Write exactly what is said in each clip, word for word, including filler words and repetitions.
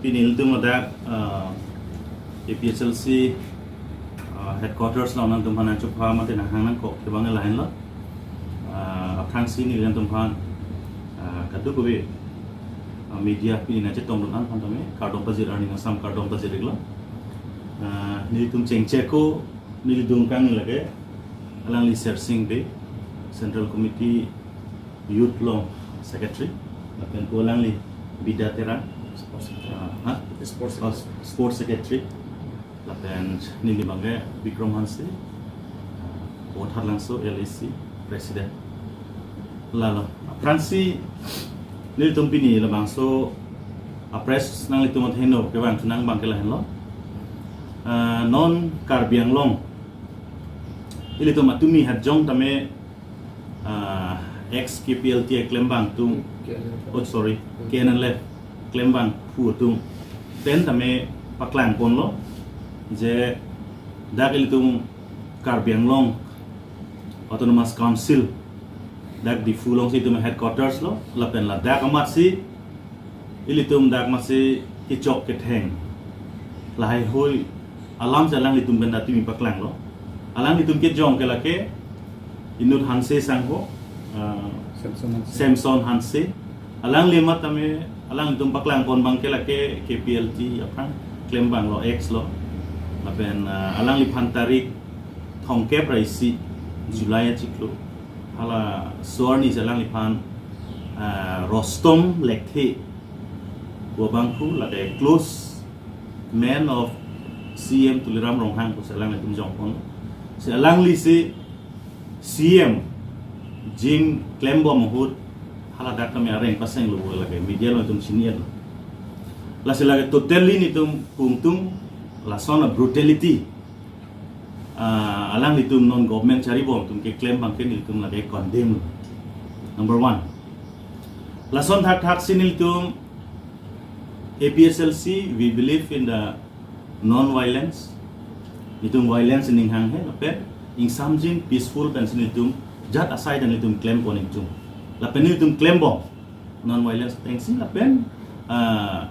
Pini ilitum ladak, uh, A P H L C, uh, headquarters along nangtumphan nangchupha mate nanghang nangkok kevang lahenlo. Uh, aphrangsi neli nangtumphan, uh, kadokave, uh, media pini nangchetongdun aphan tame kardom pajir, arni asam kardom pajir-iklo. Uh, nelitum chengcheko, neli dungkang lake alangli Sersing Bey, Central Committee Youth along Secretary, lapen pu alangli Bida Terang, Sports Secretary. Ah, ha? Sports Oh, Secretary. Sports Secretary. Lapen neli abangke Bikram Hanse, ah, Vothatlangso L A C President. Lalo, aphrangsi nelitum pini labangso a-press nanglitum atheno kevang thunang abangke lahenlo. Ah, non Karbi Anglong ilitum atumi hajong tame, ah, ex K P L T aklembang atum, K N L F. Oh, sorry, K N L F klembangphu atum pen tame paklangponlo je dak ilitum Karbi Anglong Autonomous Council, dak Diphu alongsi itum headquarters lo, lapen ladak amatsi ilitum dak amatsi kechok ketheng lahaihui alamsi alanglitum pen atumi paklanglo. Alanglitum kejong ke lake inut Hanse sangho, ah, Samson Hanse. Samson Hanse. Alangli amat tame alanglitum paklangpon abangke lake K P L T aphrang klembanglo, ex lo. Lapen, ah, alangliphan tarik thomkep ra isi July achiklo, hala so-arni si alangliphan, ah, Rostom Lekthe pu abangphu, lake close man of C M Tuliram Ronghang pusi alanglitum jongpon. Si alanglisi C M jing klembom ahut haladak tame areng pasenglo pu lake media along itum chini-etlo. Lasi lake totally nelitum kungtung lason a-brutality, ah, alanglitum non government charibom atum keklem abangke nelitum lake condemn. Number one. Lason thakthaksi nelitum A P H L C, we believe in the non-violence. Nelitum violence aning hanghe, lapen ingsamjin peaceful pensi nelitum jat asai dan nelitum klempon ingtung. Lapen nelitum klembom non-violence atengsi, lapen, ah,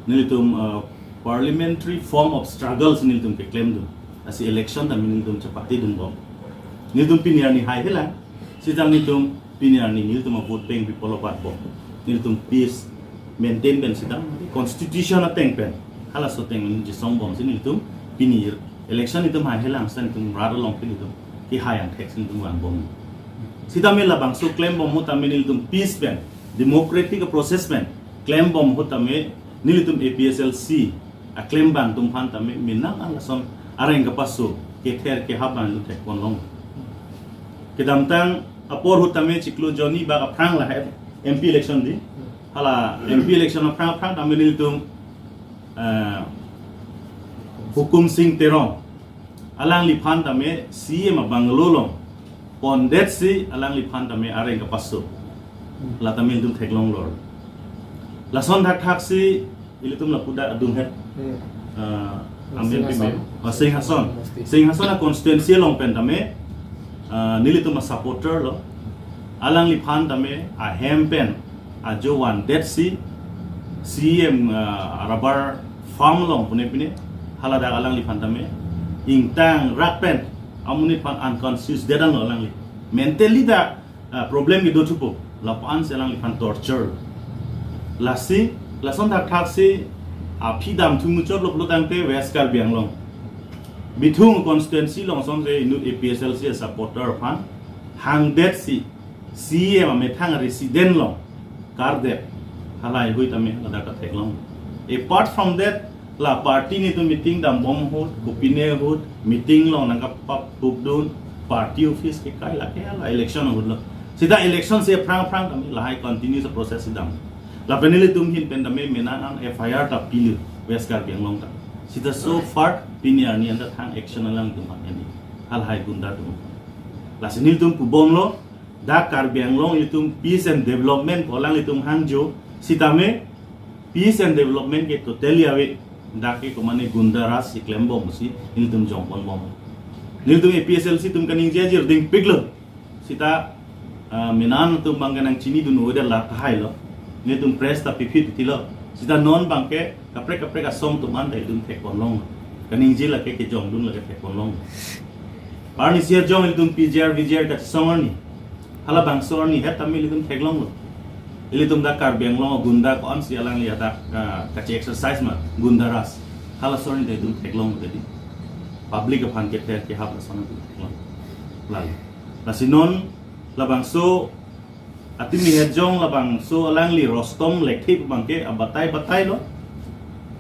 nelitum, ah, parliamentary form of struggle si nelitum keklemdun. Lasi election tame nelitum chepatedunbom. Nelitum pini arni haihelang, sita nelitum pini arni nelitum a-vote bank bipolo batbom. Nelitum peace maintain pen sita constitution ateng pen, halaso ateng pen chisongbomsi nelitum pini election nelitum haihelang sita nelitum rat along pen nelitum kehai angthek si nelitum vangbom. Sitame labangso klembom ahut tame nelitum peace pen, democratic process pen klembom ahut tame nelitum A P H L C aklembang atum aphan tame menang an lason areng kapaso kether kehap abang nelitum thekponlong. Kedamtang apor ahut tame chiklo jonni bak aphrang lahai M P election dei. Hala M P election aphrang aphrang tame nelitum, eh, Hukum Sing Teron alangliphan tame C M a-bungalow along pondetsi alangliphan tame areng kapaso. La tame nelitum theklonglor. Lason thakthaksi ilitum lapu dak adunghet, Hmm. ah, Singhason. Amin Pime. Ah, Singhason. Masti. Singhason a-constituency along pen tame, ah, nelitum a-supporter lo. Alangliphan tame ahem pen ajo vandetsi C M, ah, rubber farm along pune pine haladak alangliphan tame ingtang rak pen amonit aphan unconscious dedan lo alangli. Mentally ta, ah, problem kedo thupo, lapu-ansi alangliphan torture. Lasi, lason thakthaksi aphi damthu muchotlo pulo tangte West Karbi Anglong Bithung constituency along asonsi inut A P H L C a-supporter aphan hangdetsi C M amethang resident along kardep, halaihui tame ladak katheklong. Apart from that, la party nelitum meeting dambom ahut, kopine ahut, meeting along nangkapapukdun, party office kekai lake hala election ahut lo. Sita election si aphrang aphrang tame lahai continuous process si dam. Lapen nelitum ahin pen tame menang an F I R ta pilo West Karbi Anglong ta. Sita so far pini arni anta thang action alanglitum an heni. Halahai gunda atum. Lasi nelitum pubomlo, dak Karbi Anglong ilitum peace and development ko alanglitum hangjo, sitame peace and development ke totally ave, dak ke komane gunda raj si klembomsi nelitum jongponbom. Nelitum A P H L C atum kaningje ajir dingpiklo. Sita, ah, menang atum abang kanang chinidun oida la kahailo. Nelitum press ta pipit tilo. Sita non abangke kaprek kaprek asong atum an ta ilitum thekponlong. Kaningje lake kejongdun lake thekponlong. Arnisi arjong ilitum P G R, V G R kachesong arni. Halabangso arni het tame ilitum theklonglo. Ilitum dak Karbi Anglong gunda ko-ansi alangli adak, ah, kache-exercise ma, Gunda Raj. Halaso arni ta ilitum theklonglo tadi. Public aphan kether kehap lason ilitum theklong. Lalu. Lasi non labangso atimi het jong labangso alangli Rustom Lekthe pu abangke abatai batailo.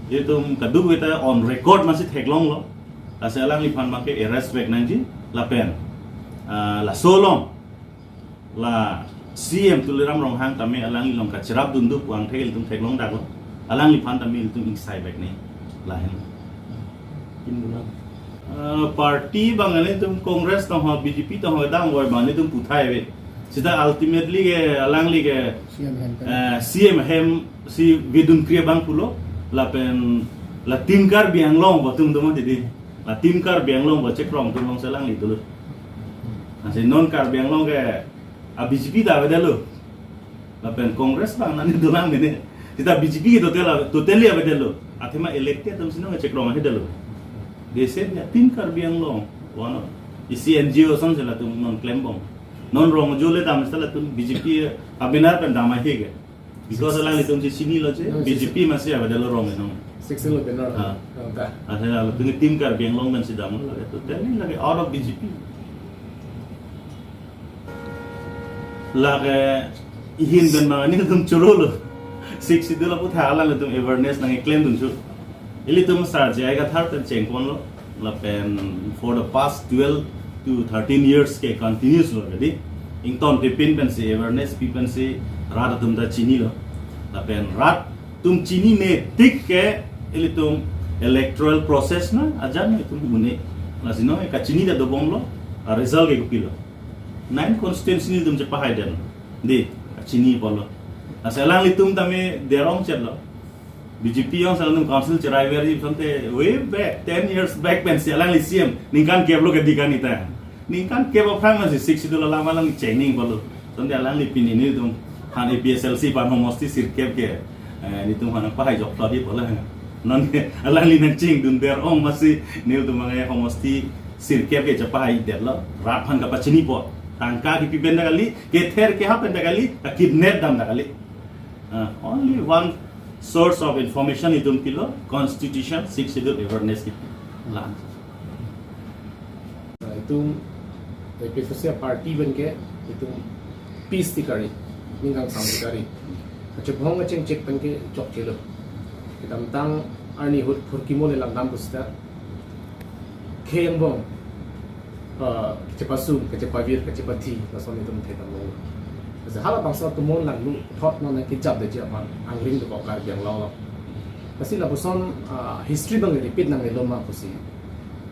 Ilitum kadokave ta on record masi theklonglo. Lasi alangliphan abangke arrest vek nangji lapen, ah, laso along la C M Tuliram Ronghang tame alangli along kacherapdun do pu angthek ilitum theklong daklo. Alangliphan tame ilitum ingsai vek ne. Lahen. Ah, party abang ilitum Congress tong ho, B J P tong ho, dang voi abang ilitum puthai ve. Sita ultimately ke alangli ke, C M hem kan. Eh, C M hem si vedun kri abang pulo, lapen la Team Karbi Anglong pu atum atum tadi. La Team Karbi Anglong pu chekrong atum alongsi alangli dolo. Lasi non Karbi Anglong ke a B J P ta avedetlo. Lapen Congress abang nani dolang mene. Sita B J P ke total, totally avedetlo. Athema elected atum si non chekrong ahedetlo. They said, ya, Team Karbi Anglong. One of isi N G O asonsi latum non klembom. Non rong jole dam sita latum B J P abenar pen dam ahi ke. Because alanglitum si chinilo je, no, B J P masi avedetlo rong enong. Sixteen lo benar. Ah. Oh, ta. Athena latum Team Karbi Anglong pensi damlo lake, totally lake out of B J P. Lake ihin pen mangani tum chorolo. Sixth Schedule aputhak alanglitum awareness nangklemdun chu. Ilitum Sar J I Kathar pen chengponlo. Lapen for the past twelve to thirteen years ke continuous lo tadi. Ingtontepin pensi awareness pi pensi rat atum ta chinilo. Lapen rat atum chinine tik ke ilitum electoral process na ajan ilitum un-e. Lasi non kachini ta dobomlo, a result ke kopilo. Nine constituency ilitum chepahaidetlo. Dei, kachini ponlo. Lasi alanglitum tame derong chetlo. B J P along si alanglitum council cherai veri sante way back, ten years back pensi alangli C M ningkan kep lo ke dikan ita. Ningkan kep aphrang masi Sixth Schedule alam alang chengning ponlo. Sante alangli pini nelitum han A P H L C aphan homosti sirkep ke, eh, nelitum han pahai joklo di ponlo. Non ke alangli nangchingdun derong masi nelitum abang homosti sirkep ke chepahaidetlo. Rat aphan kapachinipo. Tangka kipi pen ta kali, kether kehap pen ta kali, ka kidnap dam ta kali. Ah, only one source of information itum pilo, constitution, Sixth Schedule awareness kipi. La. Itum A P H L C party pen ke itum peace ti kari, ning kangsam ti kari. Kachebong kachingchek pen ke chokchelo. Kedamtang arni ahut phurkimo le langdam pusita khei angbong, ah, kachepasung, kachepavir, kachepathi, lason itum thekdamlo. Lasi halabangso atum alangli thot non ke jap de jap man angring dokok Karbi Anglong lo. Lasi lapuson, ah, history abang repeat nangnelo ma pusi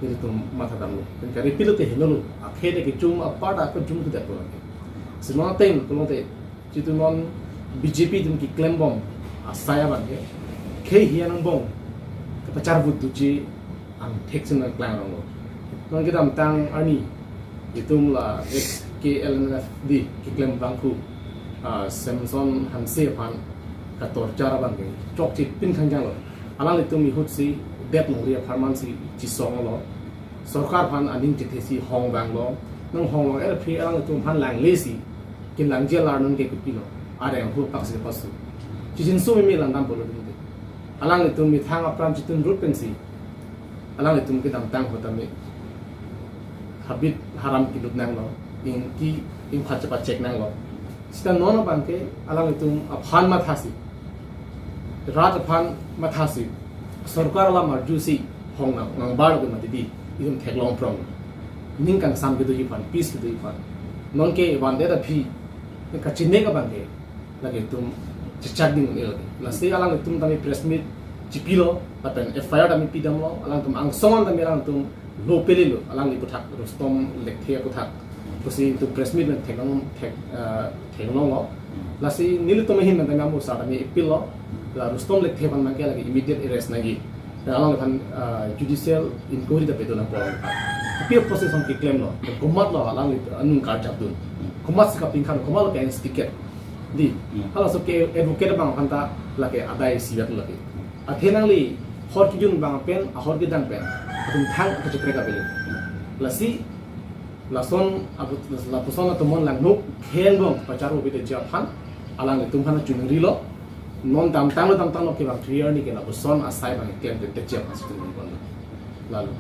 nelitum mathadamlo. Pen ka repeat lote henolo, akhei de kechum apar ta kechum tu det pulang ke. Semua time pulote, jitu non B J P atum keklembom asai abang ke, khei hi angbong kepachar vut duji angthek si nangklang ronglo. Non kedamtang arni itum la K L N F D keklem abangphu, ah, Samson Hanse aphan katorchar abang ke chokche pin khangjanglo. Alanglitum ahut si det nongri apharman si chisonglo. Sorkar aphan aning chethe si hong vanglo. Nang hong vang er aphi alanglitum aphan langle si kinlangji alar non ke kopilo. Areng hu pak si pasu. Chijinso mimi langdam pulo dum te. Alanglitum methang apran chitun rut pensi alanglitum kedamtang ahut tame habit haram kelut nanglo. Ingki, ingphat chepachek nanglo. Sita non abang ke alanglitum aphan mathasi, rat aphan mathasi, sorkar alam arjusi hong nang, nangbar ke mati di, itum theklong prong. Ning kangsam kedoji aphan, peace kedoji aphan. Non ke vandet aphi, ne kachine ke abang ke, lake itum chechak ding un-e. Lasi alanglitum tame press meet chipilo, lapen F I R tame pidamlo, alangtum angsong an tame alangtum lo pelelo, alangli aputhak, Rustom Lekthe aputhak. Pusi itum press meet pen theklong, thek, ah, theklonglo. Lasi nelitum ahin pen tame amu sa tame appeal lo. La Rustom Lekthe aphan abang ke lake immediate arrest nangji. Dan alangliphan, ah, judicial inquiry ta pedo nangpo. Appeal process hong keklemlo. Komatlo alangli anung karjapdun. Komat si kapingkan, komatlo ke instigate. Di, halaso ke advocate abang aphan ta lake adai isivet lake. Athe nangli hor kejun abang pen, ahor kedang pen, atum thang kacheprek avelo. Lasi, lason, abu-, lapuson atum mon langnuk, kheng bong, pacharo bide japhan, alanglitum aphan chungrilo, non damtanglo damtanglo ke bang three year ni ke lapuson asai bang klem de japhan situ bang. Lalu.